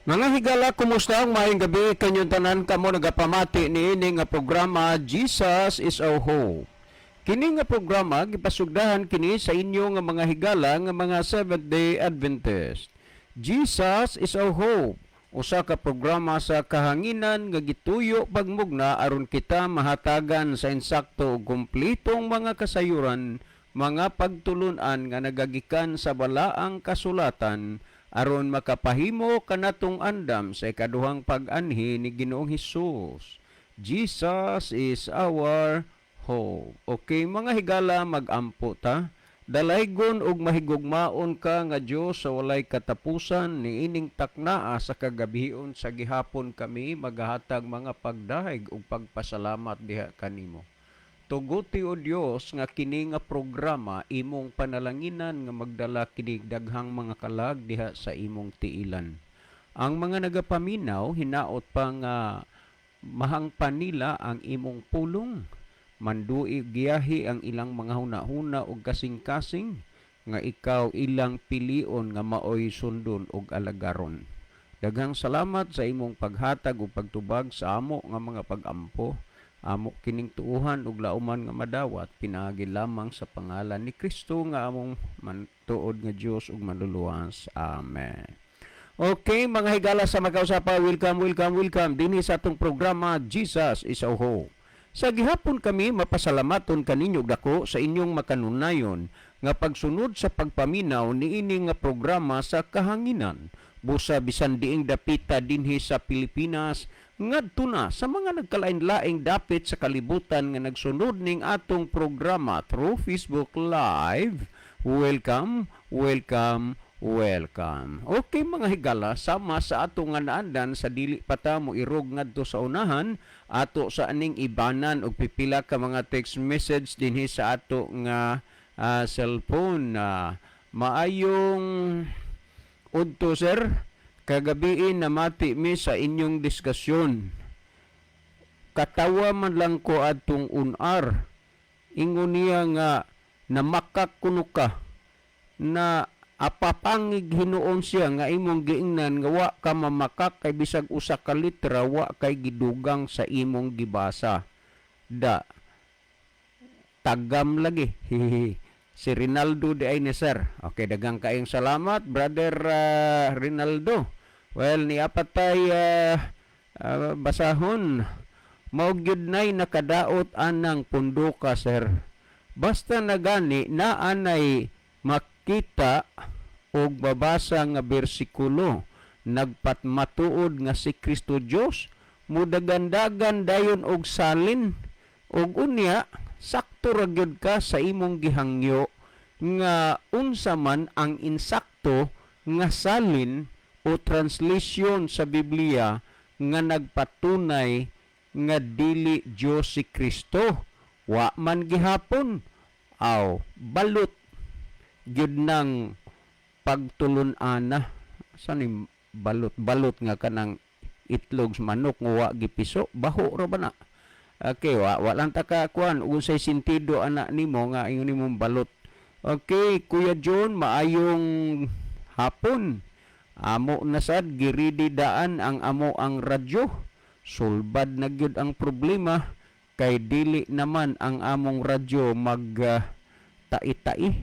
Mga higala, kumusta? Ang maayong gabi kanyong tanan, kamo nagapamati niini nga programa, Jesus is Our Hope. Kini nga programa gipasugdahan kini sa inyo nga mga higala nga mga Seventh Day Adventist. Jesus is Our Hope. Usa ka programa sa kahanginan nga gituyo pagmugna aron kita mahatagan sa insakto ug kumpletong mga kasayuran, mga pagtulunan nga nagagikan sa balaang kasulatan aron makapahimo kanatong andam sa ikaduhang pag-anhi ni Ginoong Hesus. Jesus is our hope. Okay, mga higala, magampo ta. Dalaygon ug mahigugmaon ka nga Dios sa walay katapusan, niining taknaa sa kagabion sa gihapon kami magahatag mga pagdahig ug pagpasalamat diha kanimo. Tuguti, o Dios, nga kini nga programa imong panalanginan nga magdala kini daghang mga kalag diha sa imong tiilan. Ang mga nagapaminaw, hinaot pa nga mahangpan nila ang imong pulong. Mandui giyahi ang ilang mga hunahuna ug kasing-kasing nga ikaw ilang pilion nga maoy sundon ug alagaron. Daghang salamat sa imong paghatag ug pagtubag sa amo nga mga pagampo. Amo kining tuuhan ug lauman nga madawat pinaagi lamang sa pangalan ni Kristo nga among mantuod nga Dios ug manluluwas. Amen. Okay, mga higala sa makausapa, welcome, welcome, welcome dinhi sa atong programa, Jesus is Our Hope. Sa gihapon kami mapasalamaton kaninyo dako sa inyong makanunayon nga pagsunod sa pagpaminaw niini nga programa sa kahanginan. Busa bisan diing dapita dinhi sa Pilipinas ngadto na sa mga nagkalain-laing dapit sa kalibutan nga nagsunod ning atong programa through Facebook Live. Welcome, welcome, welcome. Okay, mga higala, sama sa ato nga naandan sa dili pa ta mo irog ngadto sa unahan, ato sa aning ibanan og pipila ka mga text message dinhi sa ato nga cellphone. Maayong udto, sir, kagabii namati mi sa inyong diskusyon. Katawa man lang ko adtong unar. Ingon niya nga namakak kuno ka na apapangig hinuon siya nga imong giingnan nga wa ka mamakak kay bisag usa ka litra wa kay gidugang sa imong gibasa. Da tagam lagi. Hihihi. Si Rinaldo di ay ni sir. Okay, daghang kaayong salamat, Brother Rinaldo. Well, ni apat tay basahon. Mao gyud nay nakadaot anang punduka, sir. Basta na gani na anay makita og babasa nga bersikulo nagpatmatuod nga si Kristo Dios, mudagandagan dayon og salin og unya sakto ra gyud ka sa imong gihangyo nga unsa man ang insakto nga salin o translation sa Biblia nga nagpatunay nga dili Dios si Kristo, wa man gihapon. Aw, balot gyud ng pagtulun-ana sa ni balot balot nga kanang itlog sa manok nga wa gipiso, baho ra ba na? Okay, wa lang ta ka kuan unsay sentido ana nimo nga ingon nimong balot. Okay, Kuya John, maayong hapon. Amo na sad giridi daan ang amo ang radyo. Sulbad na gyud ang problema kay dili naman ang among radyo mag tai-tai.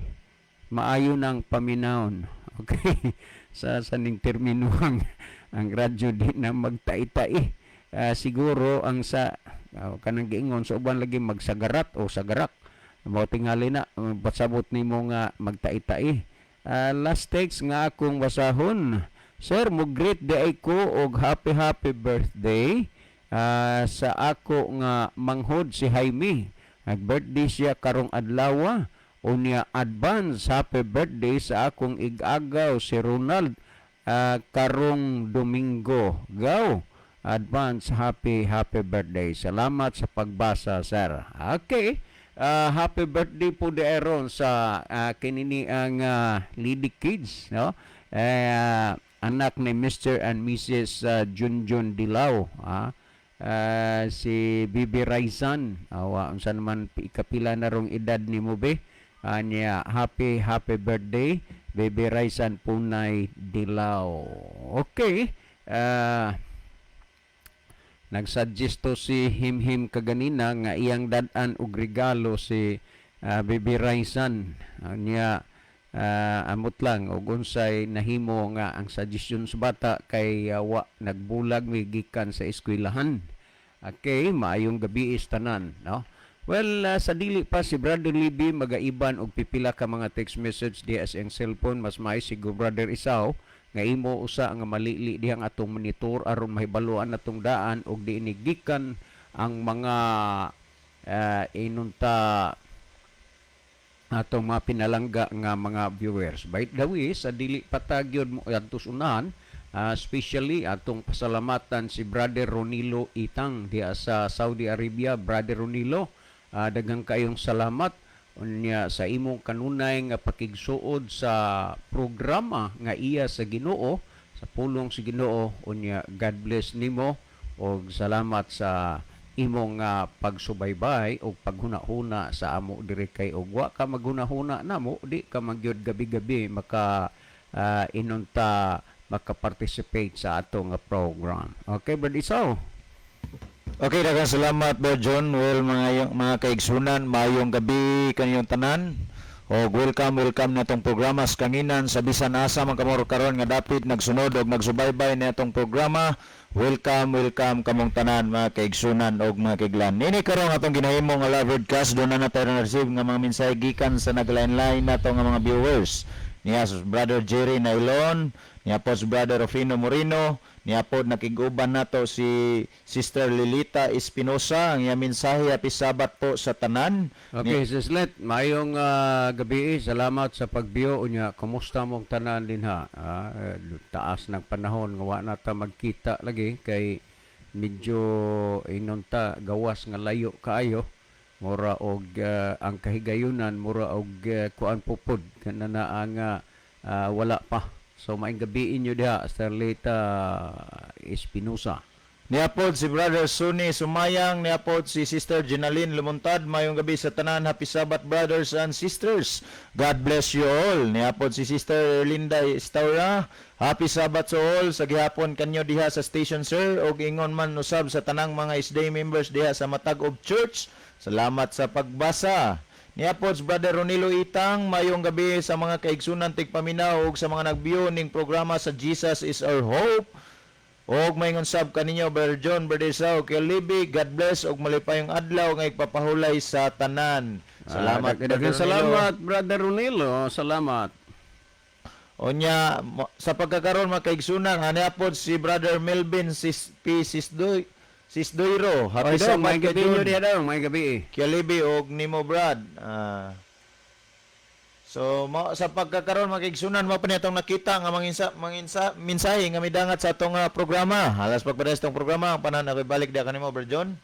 Maayo nang paminawon. Okay. Sa ning termino ang radyo di na magtai-tai. Siguro ang sa kanang giingon sa uban lagi magsagarat o sagarak. Mao tingali na pasabot nimo nga magtai-tai. Last text nga akong basahon. Sir, mo greet di ay ko og happy happy birthday sa ako nga manghod, si Jaime. Nag-birthday siya karong adlaw. Unya advance happy birthday sa akong igagaw, si Ronald, karong Domingo. Go. Advance happy happy birthday. Salamat sa pagbasa, sir. Okay. Happy birthday po di ron sa kinini ang Lady Kids, no? Eh, anak ni Mr. and Mrs. Junjun Dilao, ah. Si Bibi Raizan, awa unsa naman ikapila na rong edad nimo, be? Anya happy happy birthday, Baby Raizan Punay Dilao. Okay. Nagsuggest to si Himhim kaganina nga iyang dad-an og regalo si Baby Raizan. Niya amot lang og unsay nahimo nga ang suggestion sa bata kay wa nagbulag mi gikan sa eskwelahan. Okay, maayong gabi is tanan, no? Well, sa dili pa si Brother Libby magaiban og pipila ka mga text message diha sa iyang cellphone, mas maayo siguro, Brother Isaw, nga imo usa nga malili dihang atong monitor aron mahibaluan natong daan og diini gikan ang mga inunta atong mga pinalangga nga mga viewers. By the way, sa dili patagyod mo adto unahan, especially atong pasalamatan si Brother Ronilo Itang diha sa Saudi Arabia. Brother Ronilo, daghang kayong salamat unya sa imong kanunay nga pakigsuod sa programa nga iya sa Ginoo, sa pulong sa Ginoo. Unya God bless nimo og salamat sa imong pagsubaybay og paghuna-huna sa amo diri, kay og wa ka maghuna-huna namo, di ka magyud gabi-gabi maka inunta maka-participate sa ato nga program. Okay, Brad Isaw. Okay, daghang salamat, Bro John. Well, mga kaigsunan, maayong gabi kaniyong tanan. Og welcome, welcome na tong programa sa kanginan sa bisan asa man kamo karon nga dapit nagsunod og nagsubaybay na atong programa. Welcome, welcome kamong tanan, mga kaigsunan og mga kaiglan. Nini karon atong ginahimo nga live broadcast, duna na tayo na-receive nga mga mensahe gikan sa naglain-lain nato nga mga viewers. Niya sa Brother Jerry Nailon, niya po si Brother Rufino Moreno, niya po nakig-uban nato si Sister Lilita Espinosa, ang iya mensahe, "Happy Sabbath po sa tanan." Okay, Sis Let, maayong gabi. Salamat sa pagbiyo. Unya, kumusta mong tanan din ha? Taas ng panahon nga wa na ta magkita lagi kay medyo inunta gawas nga layo kaayo. Mura og ang kahigayunan, mura og kuan pupod kana na nga wala pa. So maayong gabi inyo diha, Sister Lita Espinosa. Niya po si Brother Sunny Sumayang, niya po si Sister Jenaline Lumuntad, "Mayong gabi sa tanan, Happy Sabbath, brothers and sisters. God bless you all." Niya po si Sister Linda Estaura, "Happy Sabbath to all, sa gihapon kanyo diha sa station, sir, og ingon man usab sa tanang mga SDA members diha sa Matag-ob Church. Salamat sa pagbasa." Niya po si Brother Ronilo Itang, "Mayong gabi sa mga kaigsunan tigpaminaw ug sa mga nagbiyo ning programa sa Jesus is Our Hope. Og maingon sab kaninyo, Brother John, Brother Sao, kay Libby, God bless og malipayong adlaw nga igpapahulay sa tanan." Salamat, Daghang Brother Ronilo. Salamat, Brother Ronilo. Salamat. Unya sa pagkakaroon, mga kaigsunan, ani pod si Brother Melvin Sis P Sisdoy Sisdoiro. Happy Oy, dong, Sabbath may kay gabi nyo Jun. diha dong, may gabi. Kialibi og nimo, Brad. So sa pagkakaroon, mga kaigsunan, mao pa ni atong nakita nga manginsa mensahe nga midangat sa atong programa. Halas pagpares tong programa, ang panahon ako'y balik diha kanimo, Brother John.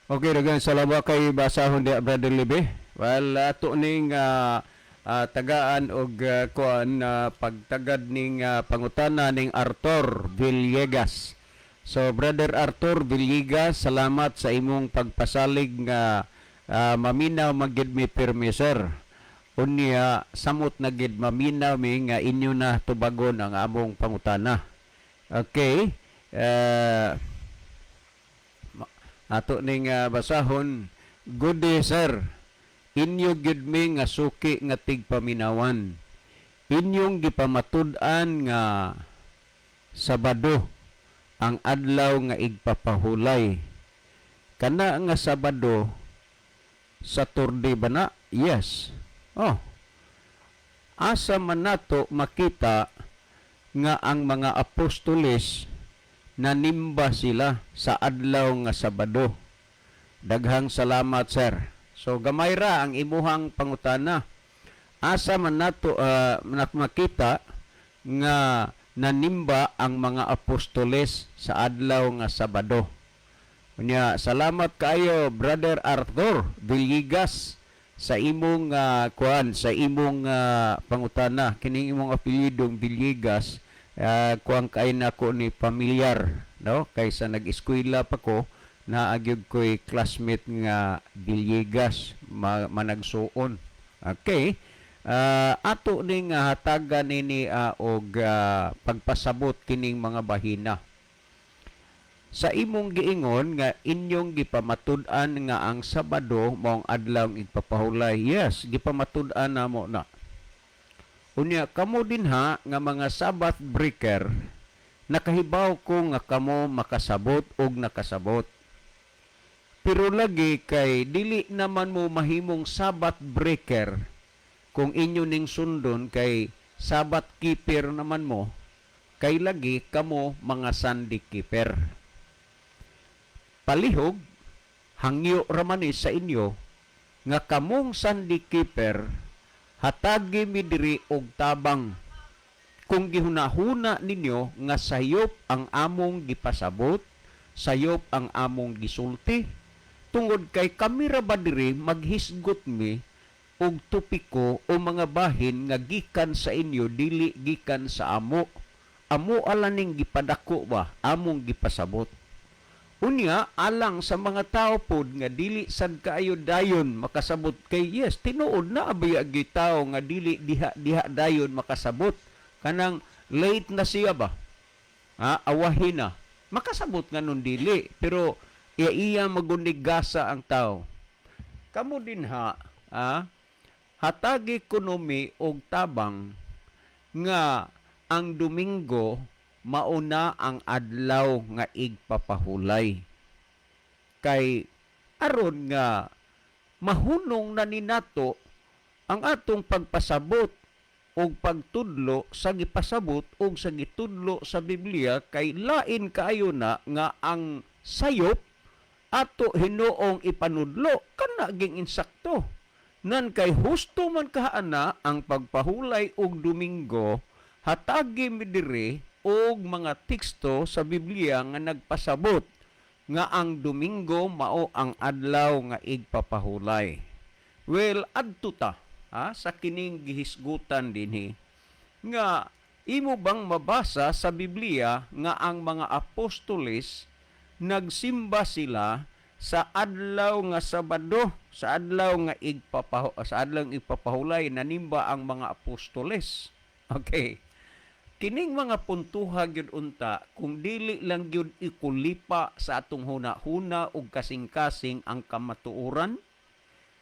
Okay, daghang salamat kay basahon diha, Brother Libe. Well, ato ning tagaan og kuan pagtagad ning pangutana ning Arthur Villegas. So Brother Arthur Villegas, salamat sa imong pagpasalig nga maminaw magyud mi pirmi, sir. Unya samot na gid maminaw mi nga inyo na tubagon ang among pangutana. Okay. Ato ning basahon. "Good day, sir. Inyo gyud mi nga suki nga tigpaminawan. Inyong gipamatud-an nga Sabado ang adlaw nga igpapahulay. Kana nga Sabado, Saturday ba na?" Yes. Oh. "Asa man nato makita nga ang mga apostoles nanimba sila sa adlaw nga Sabado? Daghang salamat, sir." So gamay ra ang imuhang pangutana. Asa man nato makita nga nanimba ang mga apostoles sa adlaw nga Sabado? Unya, salamat kaayo, Brother Arthur Villegas, sa imong kuan, sa imong pangutana. Kining imong apelyidong Villegas, kuan kay nako ni familiar, no, kaysa nag-eskwela pa ko, naa gyud ko'y classmate nga Villegas, managsuon. Okay. Ato ning hatagan nini og pagpasabot kining mga bahina. Sa imong giingon nga inyong gipamatud-an nga ang Sabado maong adlaw igpapahulay. Yes, gipamatud-an namo na. Unya kamo dinha nga mga Sabbath breaker, nakahibaw ko nga kamo makasabot og nakasabot. Pero lagi kay dili naman mo mahimong Sabbath breaker kung inyo ning sundon, kay Sabbath keeper naman mo, kay lagi kamo mga Sunday keeper. Palihog, hangyo raman ni sa inyo nga kamong Sunday keeper, hatagi mi diri og tabang kung gihunahuna ninyo nga sayop ang among gipasabot, sayop ang among gisulti, tungod kay kami ra ba diri maghisgot mi og topiko o mga bahin nga gikan sa inyo, dili gikan sa amo. Amo ala ning gipadako ba, among gipasabot. Unya, alang sa mga tao pod nga dili sad kaayo dayon makasabot, kay yes, tinuod na abay agi tao nga dili diha diha dayon makasabot, kanang late na siya ba, ha, awahin na makasabot nga nun dili, pero iya iya magunig gasa ang tao. Kamo din ha, hatagi kuno mi og tabang nga ang Domingo mauna ang adlaw nga igpapahulay, kay aron nga mahunong na ni nato ang atong pagpasabot og pagtudlo sa gipasabot og sa gitudlo sa Biblia, kay lain kaayo na nga ang sayop ato hinuong ipanudlo kana ging insakto nan, kay husto man kaana ang pagpahulay og Domingo. Hatagi mi diri og mga teksto sa Biblia nga nagpasabot nga ang Domingo mao ang adlaw nga igpapahulay. Well, adto ta ha, sa kining gihisgutan dinhi nga imo bang mabasa sa Biblia nga ang mga apostoles nagsimba sila sa adlaw nga Sabado, sa adlaw nga igpapahulay, nanimba ang mga apostoles? Okay. Kining mga puntuha gyud unta, kung dili lang gyud ikulipa sa atong huna-huna ug kasing-kasing ang kamatuoran,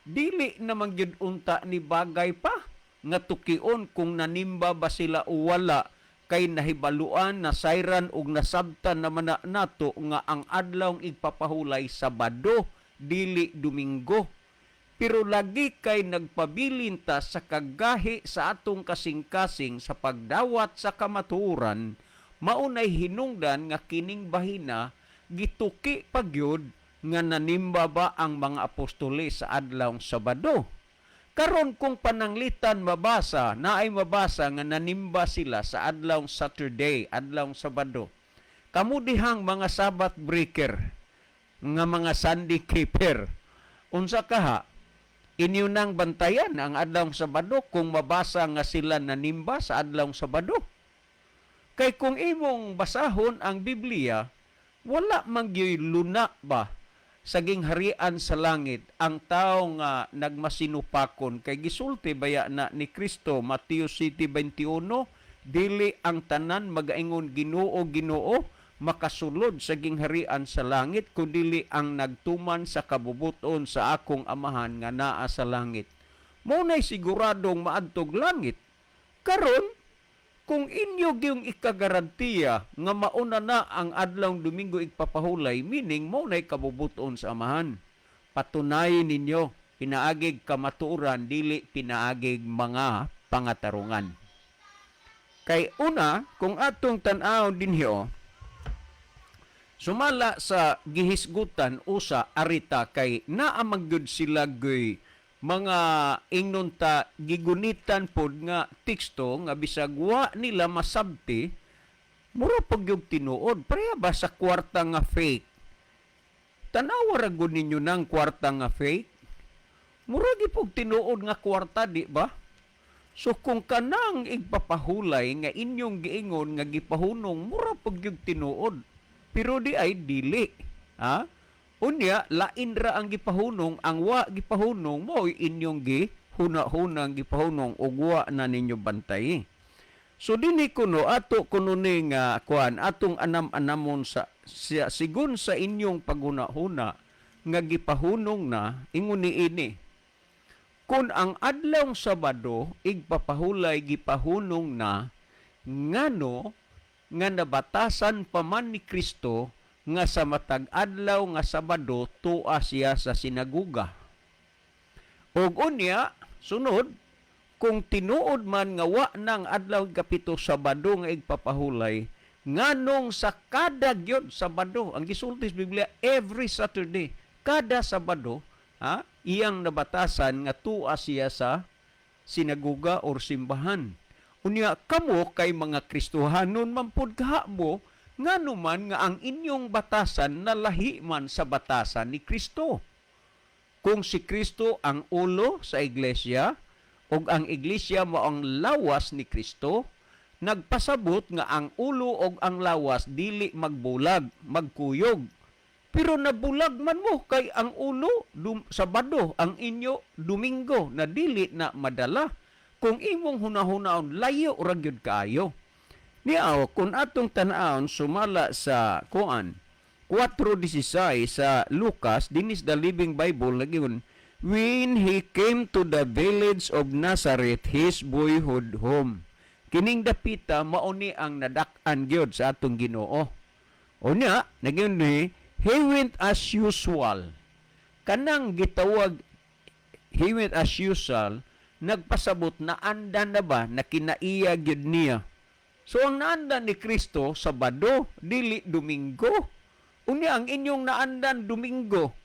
dili naman gyud unta ni bagay pa nga tukion kung nanimba ba sila o wala, kay nahibaluan, nasayran ug nasabtan naman na nato nga ang adlaw igpapahulay Sabado, dili Domingo. Pero lagi kay nagpabilin ta sa kagahi sa atong kasing-kasing sa pagdawat sa kamatuoran, maunay hinungdan nga kining bahina gituki pagyud nga nanimba ba ang mga apostoles sa adlawng Sabado. Karon kung pananglitan mabasa, naay mabasa nga nanimba sila sa adlawng Saturday, adlawng Sabado. Kamo dihang mga Sabbath breaker, nga mga Sunday keeper, unsa kaha? Inyo nang bantayan ang adlawng Sabado kung mabasa nga sila nanimba sa adlawng Sabado. Kay kung imong basahon ang Biblia, wala man gyuy luna ba sa gingharian sa langit ang tao nga nagmasinupakon, kay gisulti baya na ni Kristo, Mateo 7:21, "Dili ang tanan magaingon, 'Ginoo, Ginoo,' makasulod sa gingharian sa langit, kundili ang nagtuman sa kabubuton sa akong Amahan nga naa sa langit." Mao nay siguradong maadtog langit. Karon, kung inyo gyung ikagarantiya nga mauna na ang adlawng Domingo igpapahulay, meaning mao nay kabubuton sa Amahan. Patunayin ninyo pinaagig kamatuoran, dili pinaagig mga pangatarungan. Kay una, kung atong tan-awon dinhi, oh, sumala sa gihisgutan usa arita, kay naa man gyud sila gyud mga ingnon ta gigunitan pod nga teksto nga bisag wa nila masabti, mura pag yung tinuod. Pareha ba sa kwarta nga fake? Tanawa ra gud ninyo ng kwarta nga fake, mura gyud tinuod nga kwarta, di ba? So kung kanang igpapahulay nga inyong giingon nga gipahunong, mura pag yung tinuod, pero di ay dili, ha. Unya lain ra ang gipahunong. Ang wa gipahunong mo inyong gihunong. huna-hunang gipahunong ug wa na ninyo bantayi. So dinhi kuno ato kuno ni nga kuan atong anam-anamon sa sigon sa inyong paghuna-huna nga gipahunong na ingon niini. Kung ang adlawng Sabado igpapahulay gipahunong na, ngano nga nabatasan pa man ni Kristo nga sa matag adlaw nga Sabado tua siya sa sinaguga? Og unya, sunod, kung tinuod man nga wa nang adlaw kapito Sabado nga igpapahulay, nganong sa kada gyud Sabado, ang gisulti sa Biblia, every Saturday, kada Sabado, ha, iyang nabatasan nga tua siya sa sinaguga or simbahan? Unya kamo kay mga Kristohanon man pud kaha mo, ngano man nga ang inyong batasan nalahi man sa batasan ni Kristo? Kung si Kristo ang ulo sa iglesia ug ang iglesia mao ang lawas ni Kristo, nagpasabot nga ang ulo ug ang lawas dili magbulag, magkuyog. Pero nabulag man mo kay ang ulo Sabado, ang inyo Domingo na dili na madala. Kung imong hunahunaon, layo ra gyud kaayo. Niaw, kung atong tan-awon sumala sa kuan 4:16 sa Lucas, dinis the Living Bible, nagyun, "When he came to the village of Nazareth, his boyhood home." Kining dapita mao ni ang nadak-an gyud sa atong Ginoo. Unya, nagyun ni, "He went as usual." Kanang gitawag "he went as usual," nagpasabot na andan na ba na kinaiya gyud niya. So ang naandan ni Kristo Sabado, dili Domingo. Unya ang inyong naandan Domingo.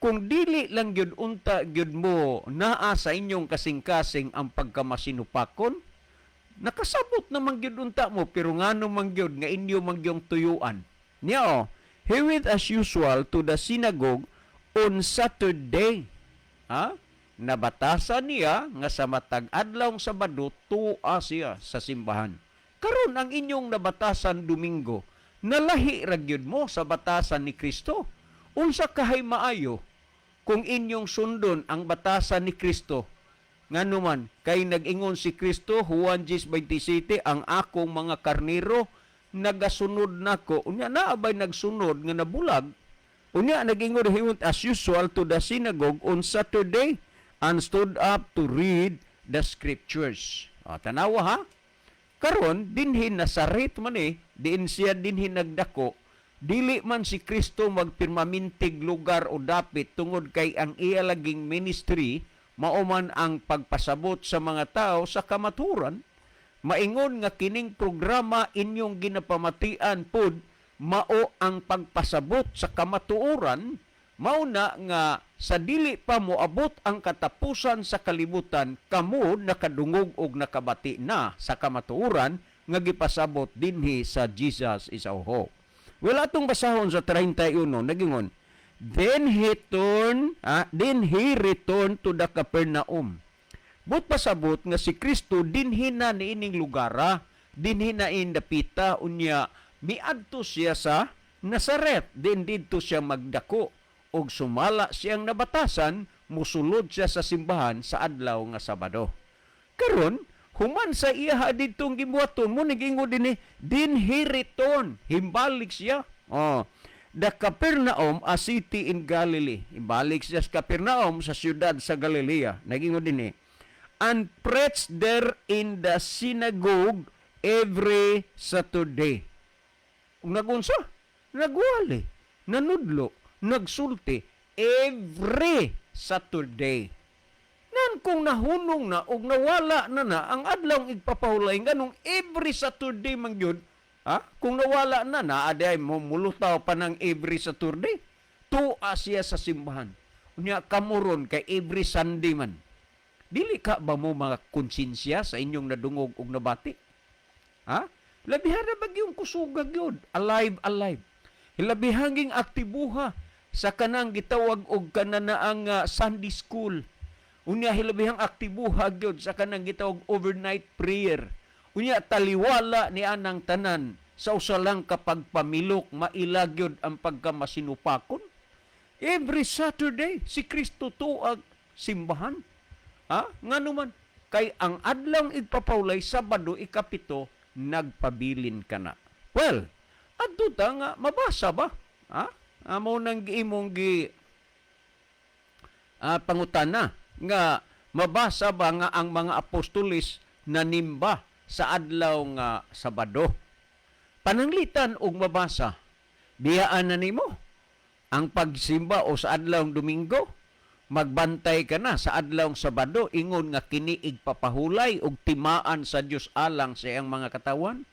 Kung dili lang gyud unta gyud mo naa sa inyong kasing-kasing ang pagkamasinupakon, nakasabot naman gyud unta mo, pero ngano man gyud nga inyo man gyung tuyuan. Niya oh, "He went as usual to the synagogue on Saturday." Ha? Nabatasan niya nga sa matag adlaw Sabado tua siya sa simbahan. Karon ang inyong nabatasan Domingo, nalahi ra gyud mo sa batasan ni Kristo. Unsa kahay maayo kung inyong sundon ang batasan ni Kristo? Ngano man, kay nag-ingon si Kristo, Juan 10:27, "Ang akong mga karnero nagasunod nako." Unya naa bay nagsunod nga nabulag? Unya nag-ingon, "He went as usual to the synagogue on Saturday and stood up to read the scriptures." O, tanawa ha. Karon dinhi Nazaret man eh, diin siya dinhi nagdako. Dili man si Kristo magpirmamintig lugar o dapit tungod kay ang iya laging ministry mao man ang pagpasabot sa mga tao sa kamaturan. Maingon nga kining programa inyong ginapamatian pod mao ang pagpasabot sa kamatuoran, mao na nga sa dili pa moabot ang katapusan sa kalibutan, kamo nakadungog og nakabati na sa kamatuoran nga gipasabot dinhi sa Jesus is Our Hope. Well, atong basahon sa 31, nagingon, "Then he returned to the Capernaum." But pasabot nga si Kristo dinhi na niining lugara, dinhi na in dapita, unya miadto siya sa Nazaret, din didto siya magdako og sumala siyang nabatasan, musulod siya sa simbahan sa adlaw nga Sabado. Karon, human sa iya didtong gibuhaton mo nagingon dinhi, "Then he returned," himbalik siya. Oh. "The Capernaum, a city in Galilee." Himbalik siya sa Capernaum, sa siyudad sa Galilea. Nagingon dinhi, "And preached there in the synagogue every Saturday." Ug nagunsa? Nagwali, nanudlo, nagsulti every Saturday. Nan kung nahunong na og nawala na na ang adlaw igpapahulay, nganong every Saturday man gyud? Ha? Kung nawala na na, aday mo mulutaw pa ng every Saturday. Tua siya sa simbahan. Unya kamuron kay every Sunday man. Dili ka ba mo mga konsensya sa inyong nadungog og nabati? Ha? Labihan na ba yung kusugag yun? Alive, alive. Hilabihanging aktibuha sa kanang gitawag og kananaang Sunday school. Unya hilabihang aktibuha gyud sa kanang gitawag overnight prayer. Unya taliwala ni anang tanan sa usa lang kapag pamilok maila gyud ang pagkamasinupakon. Every Saturday si Kristo tuag simbahan. Ha? Ngano man? Kay ang Adlawng Igpapahulay, Sabado, 7, nagpabilin ka na. Well, adto ta nga mabasa ba? Ha? Amo nang giimong gi pangutana nga mabasa ba nga ang mga apostoles nanimba sa adlaw nga Sabado? Pananglitan og mabasa, biyaan na nimo ang pagsimba o sa adlaw Domingo, magbantay ka na sa adlaw Sabado, ingon nga kini igpapahulay og timaan sa Dios alang sa iyang mga katawan.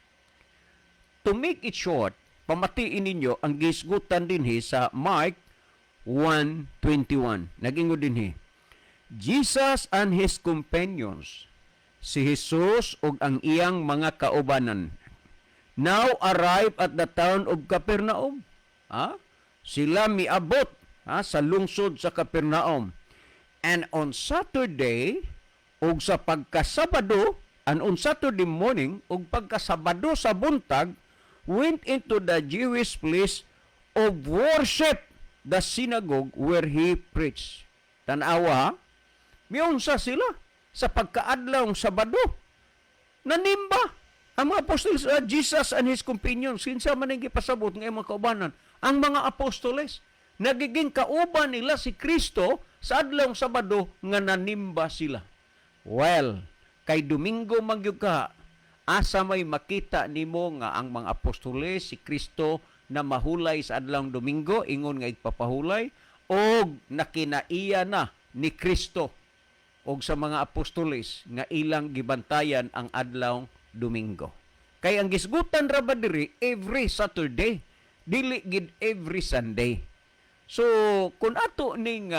To make it short, pamatiin ninyo ang gisgutan dinhi sa Mark 1:21. Nagingon dinhi, "Jesus and his companions," si Jesus ug ang iyang mga kaubanan, "now arrive at the town of Capernaum." Ha? Sila miabot, ha, sa lungsod sa Capernaum. "And on Saturday," ug sa pagkasabado, "and on Saturday morning," ug pagkasabado sa buntag, "went into the Jewish place of worship, the synagogue, where he preached." Tanawa, ha? Miunsa sila sa pagkaadlaw Sabado. Nanimba ang mga apostoles, Jesus and his companions, kinsa man ang gipasabot nga imong kaubanan? Ang mga apostoles. Nagiging kauban nila si Kristo sa adlaw Sabado nga nanimba sila. Well, kay Domingo magyud ka, asa may makita nimo nga ang mga apostoles, si Kristo na mahulay sa adlaw Domingo, ingon nga igpapahulay, og nakinaiya na ni Kristo og sa mga apostoles nga ilang gibantayan ang adlaw Domingo? Kay ang gisgutan ra ba diri every Saturday, dili gid every Sunday. So kung ato ning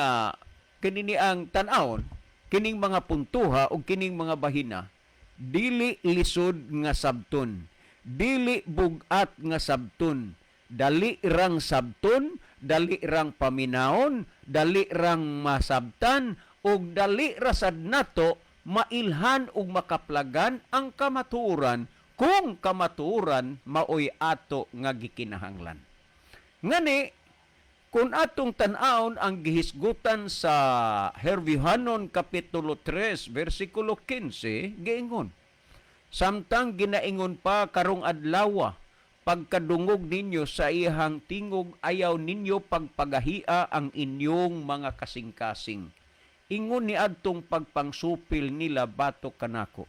kinini ang tan-awon, kining mga puntuha o kining mga bahina, dili lisod nga sabton, dili bugat nga sabton, dali rang sabton, dali rang paminawon, dali rang masabtan, ug dali ra sad nato mailhan ug makaplagan ang kamatuoran kung kamatuoran maoy ato nga gikinahanglan. Ngani, kung atong tan-awon ang gihisgutan sa Hervihanon Kapitulo 3, versikulo 15, giingon, "Samtang ginaingon pa karong adlawa, pagkadungog ninyo sa iyang tingog, ayaw ninyo pagpagahia ang inyong mga kasing-kasing." Ingon ni adtong pagpangsupil nila batok kanako.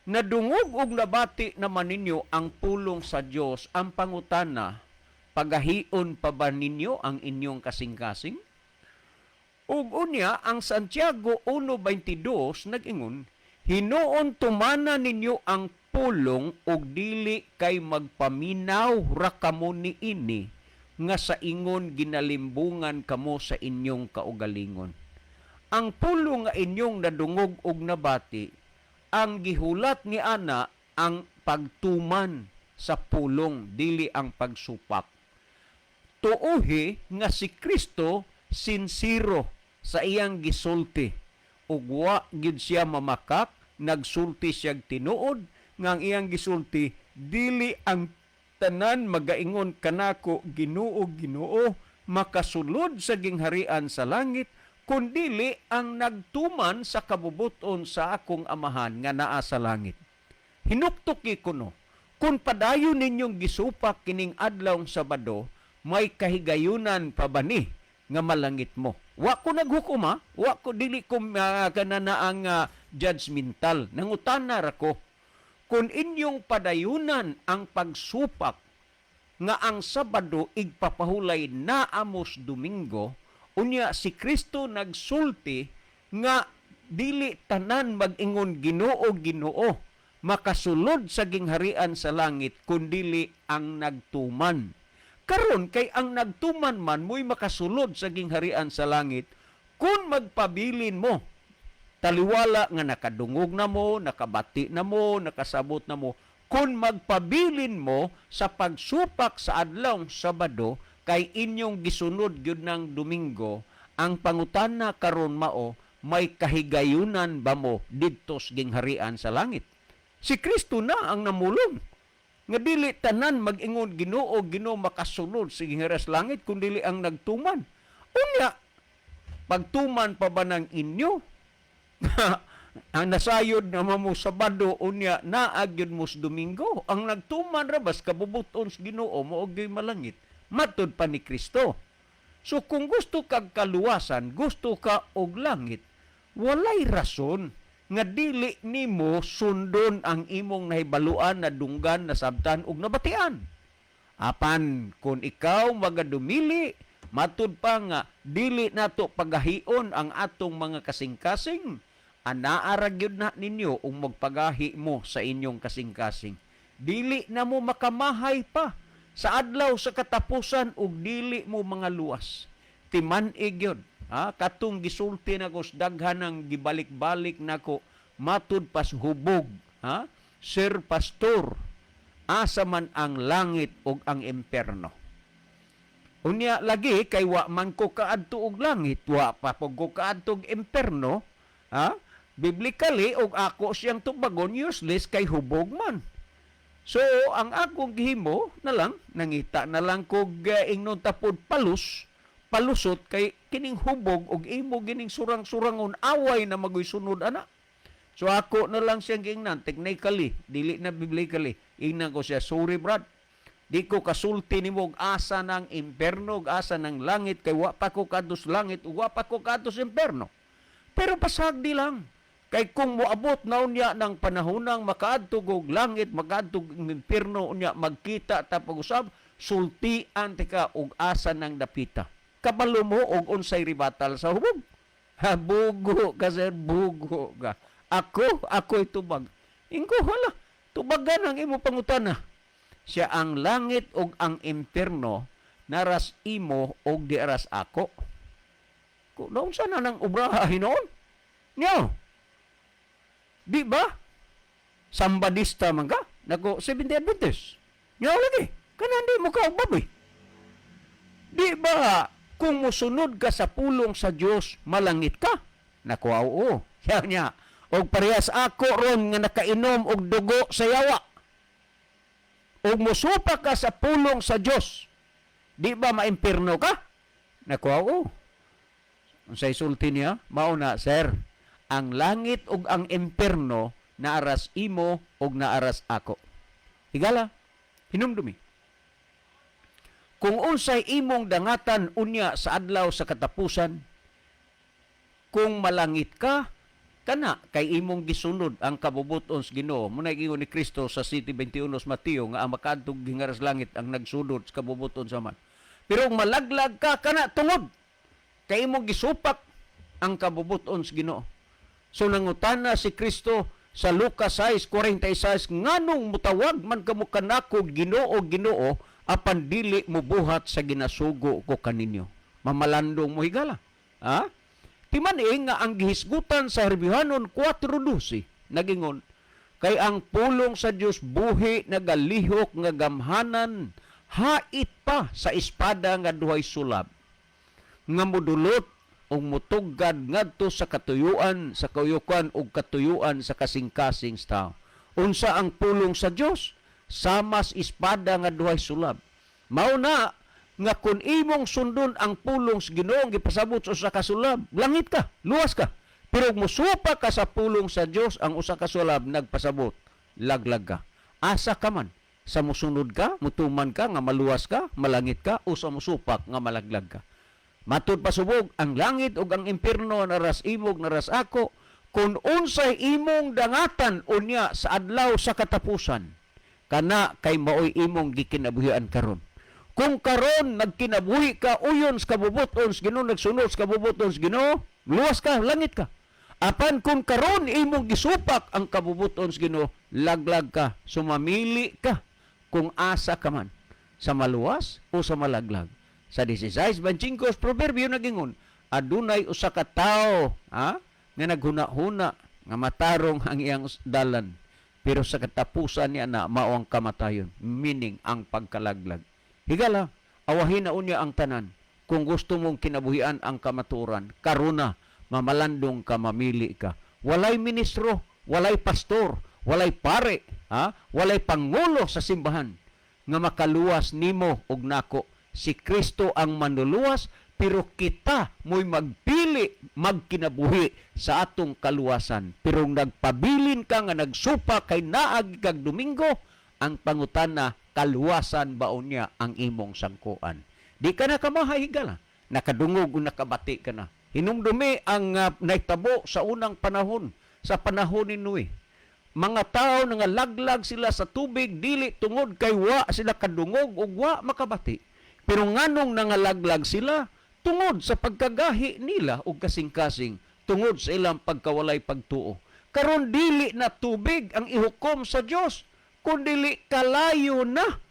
Nadungog og nabati naman ninyo ang pulong sa Dios, ang pangutana, pagahion pa ba ninyo ang inyong kasing-kasing? Ug unya ang Santiago 1:22 nag-ingon, "Hinuon tumana ninyo ang pulong ug dili kay magpaminaw ra kamo niini nga sa ingon ginalimbungan kamo sa inyong kaugalingon." Ang pulong nga inyong nadungog ug nabati, ang gihulat ni ana ang pagtuman sa pulong, dili ang pagsupak. Tuohi nga si Kristo sinsero sa iyang gisulti ug wa gid siya mamakak, nagsulti siyag tinuod nga ang iyang gisulti, "Dili ang tanan magaingon kanako, 'Ginoo, Ginoo,' makasulod sa gingharian sa langit, kundili ang nagtuman sa kabubuton sa akong Amahan nga naa sa langit." Hinuktuki kuno, kung padayon ninyong gisupak kining adlawng Sabado, may kahigayunan pa ba ni nga malangit mo? Wa ko naghukom, ha? Wa ko, dili ko kanana ang judgmental. Nangutana ra ko. Kung inyong padayunan ang pagsupak nga ang Sabado igpapahulay na amos Domingo, unya si Kristo nagsulti nga dili tanan mag-ingon, 'Ginoo, Ginoo,' makasulod sa gingharian sa langit, kundili ang nagtuman. Karon kay ang nagtuman man mo'y makasulod sa gingharian sa langit, kung magpabilin mo, taliwala nga nakadungog na mo, nakabati na mo, nakasabot na mo, kung magpabilin mo sa pagsupak sa adlawng Sabado kay inyong gisunod gyud ng Domingo, ang pangutana karon mao, may kahigayunan ba mo didto sa gingharian sa langit? Si Kristo na ang namulong nga dili tanan mag-ingon, 'Ginoo, Ginoo,' makasulod sa gingharian sa langit, kundi ang nagtuman. Unya, pagtuman pa ba ng inyo? Ang nasayod na mo Sabado, unya naa gyud mo sa Domingo. Ang nagtuman ra bas kabubuton sa Ginoo mao gyud malangit. Matud pa ni Kristo. So kung gusto kag kaluwasan, gusto ka og langit, walay rason nga dili nimo sundon ang imong nahibaluan, nadunggan, nasabtan ug nabatian. Apan kung ikaw magadumili, matud pa nga dili nato pagahion ang atong mga kasing-kasing, anaa ra gyud na ninyo ug magpagahi mo sa inyong kasing-kasing. Dili na mo makamahay pa sa adlaw sa katapusan ug dili mo mga luwas. Timan-i gyud, ha? Katong gisulti nako sa daghan ang gibalik-balik nako matud pas hubog, ha? Sir Pastor, asa man ang langit ug ang imperno? Unya lagi kay wa man ko kaadto og langit, wa pa pud ko kaadto og imperno, ha? Biblically og ako siyang tubagon, useless kay hubog man. So ang akong gihimo na lang, nangita na lang kog ingnon tapod palusot kay kining hubog og imo gining surang-surangon, away na magoy sunod ana. So ako na lang siyang giingnan technically, dili na biblically. Ingnan ko siya, "Sorry brad, di ko kasulti nimo og asa ng imperno, og asa ng langit kay wa pa ko kadto sa langit ug wa pa ko kadto sa imperno. Pero pasagdi lang. Kay kung moabot na unya ng panahonang makaadto og langit, makaadto og impierno, unya magkita ta pag-usab, sultian tika og asa ng dapita. Kabalo mo og unsay ribatal sa hubog?" Ha, bugo ka, sir, bugo ka. Ako, ako'y tubag. Ingko, hala, tubagan ang imo pangutana. Siya ang langit og ang impierno naras imo og di aras ako. Kung naunsa na nang obraha hinoon? Nyo. Di ba? Sambadista man ka? Nako, Seventh Adventist. Nyo lagi. Kana di mo ka og baboy. Di ba kung musunod ka sa pulong sa Dios, malangit ka? Nako, oo. Siya niya. Og parehas ako ron nga nakainom og dugo sa yawa. Og musupak ka sa pulong sa Dios, di ba maimpirno ka? Nako, oo. Unsay sulti niya? Mao na, sir. Ang langit ug ang impierno naaras imo ug naaras ako. Higala, hinumdumi. Kung unsay imong dangatan unya sa adlaw sa katapusan, kung malangit ka, kana kay imong gisunod ang kabubuton sa Ginoo. Muna giingon ni Kristo sa 7:21 sa Mateo nga ang makaadtog gingaras langit ang nagsunod sa kabubuton sa Amahan. Pero kung malaglag ka, kana tungod kay imong gisupak ang kabubuton sa Ginoo. So nangutana si Kristo sa Lucas 6:46, "Nganong mutawag man kamo kanako Ginoo, Ginoo, apan dili mo buhat sa ginasugo ko kaninyo?" Mamalandong mo, higala. Ha? Timan-i nga ang gihisgutan sa Herbyohanon 4:12 nagingon kay ang pulong sa Dios buhi, nagalihok nga gamhanan, hait pa sa espada nga duhay sulab, nga mudulot ug mutugad ngadto sa katuyuan sa kayukan ug katuyuan sa kasing-kasing sa tao. Unsa ang pulong sa Dios? Samas espada nga duhay sulab. Mao na nga kung imong sundon ang pulong sa Ginoo gipasabot sa usa ka sulab, langit ka, luwas ka. Pero kung musupak ka sa pulong sa Dios, ang usa ka sulab nagpasabot, laglag ka. Asa ka man? Sa musunod ka, mutuman ka nga maluwas ka, malangit ka, o sa musupak nga malaglag ka? Matud pasubog, ang langit ug ang impierno naras imog naras ako. Kung unsay imong dangatan unya sa adlaw sa katapusan, kana kay maoy imong gikinabuhian karon. Kung karon nagkinabuhi ka uyon sa kabubuton sa Ginoo, nagsunod sa kabubuton sa Ginoo, luwas ka, langit ka. Apan kung karon imong gisupak ang kabubuton sa Ginoo, laglag ka, sumamili ka kung asa ka man, sa maluwas o sa malaglag. Sa 16:25 Proverbio nagingon, adunay usa ka tawo, ha, nga naghuna-huna nga matarong ang iyang dalan, pero sa katapusan niya na mao ang kamatayon, meaning ang pagkalaglag. Higala, awahin na unya ang tanan. Kung gusto mong kinabuhian ang kamatuoran, karuna, mamalandong ka, mamili ka. Walay ministro, walay pastor, walay pare, ha? Walay pangulo sa simbahan nga makaluwas nimo og nako. Si Kristo ang manluluwas, pero kita mo'y magpili. dili magkinabuhi sa atong kaluwasan. Pero nagpabilin ka nga nagsupak kay naagi kag Domingo, ang pangutana, kaluwasan ba unya ang imong sangkoan? Di ka na kamahay, higala. Nakadungog o nakabati ka na. Hinumdumi ang nahitabo sa unang panahon, sa panahon ni Noe. Mga tao nga laglag sila sa tubig dili tungod kay wa sila kadungog ug wa makabati. Pero nganong nangalaglag sila? Tungod sa pagkagahi nila og kasing-kasing, tungod sa ilang pagkawalay pagtuo. Karon dili na tubig ang ihukom sa Dios, kundili kalayo na.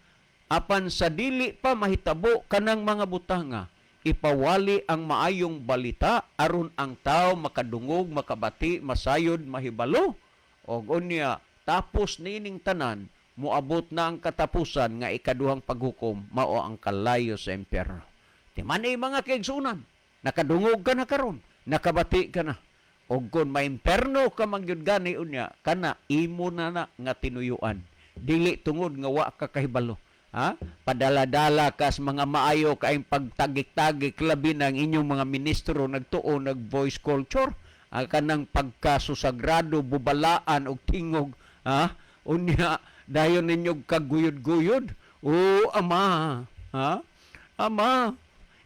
Apan sa dili pa mahitabo kanang mga butanga, ipawali ang maayong balita aron ang tao makadungog, makabati, masayod, mahibalo. Og unya tapos niining tanan, moabot na ang katapusan nga ikaduhang paghukom, mao ang kalayo sa impyerno. Timan-i, mga kaigsunan, nakadungog ka na karon, nakabati ka na. Og kung maimperno ka man gyud gani unya, kana imo na na nga tinuyuan. Dili tungod nga wa ka kahibalo. Ha? Padala-dala ka sa mga maayo kaayong pagtagik-tagik, labi na ang inyong mga ministro nagtuo nag voice culture, ang kanang pagkasusagrado, bubalaan og tingog, ha? Unya dayon ninyo kaguyod-guyod. O Ama, ha? Ama,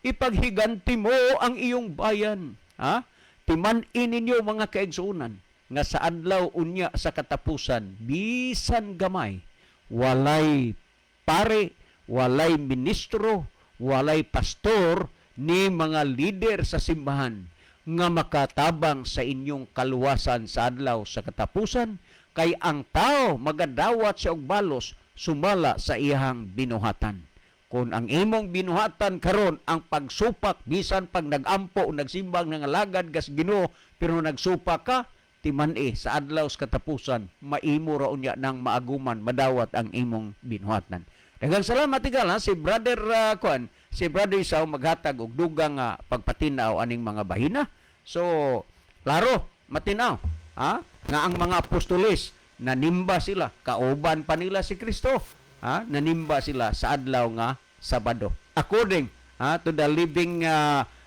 ipaghiganti mo ang iyong bayan, ha? Timan-i ninyo, mga kaigsuonan, nga sa adlaw unya sa katapusan, bisan gamay, walay pare, walay ministro, walay pastor ni mga lider sa simbahan nga makatabang sa inyong kaluwasan sa adlaw sa katapusan, kay ang tao magadawat siya og balos sumala sa iyang binuhatan. Kung ang imong binuhatan karon ang pagsupak, bisan pag nagampo o nagsimbang, nangalagad kas Ginoo, pero nagsupak ka, timan-i, sa adlaw sa katapusan maimo ra unya nang maaguman, madawat ang imong binuhatan. Daghang salamat, higala. Si Brother kuan, si Brother Isao maghatag og dugang pagpatinaw aning mga bahina. So klaro, matinaw, ha, nga ang mga apostoles nanimba sila, kauban pa nila si Kristo, ha, nanimba sila sa adlaw nga Sabado according, ha, to the Living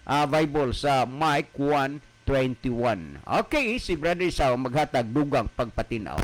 Bible sa Mike 1:21. Okay, si Brother Isao maghatag dugang pagpatinaw.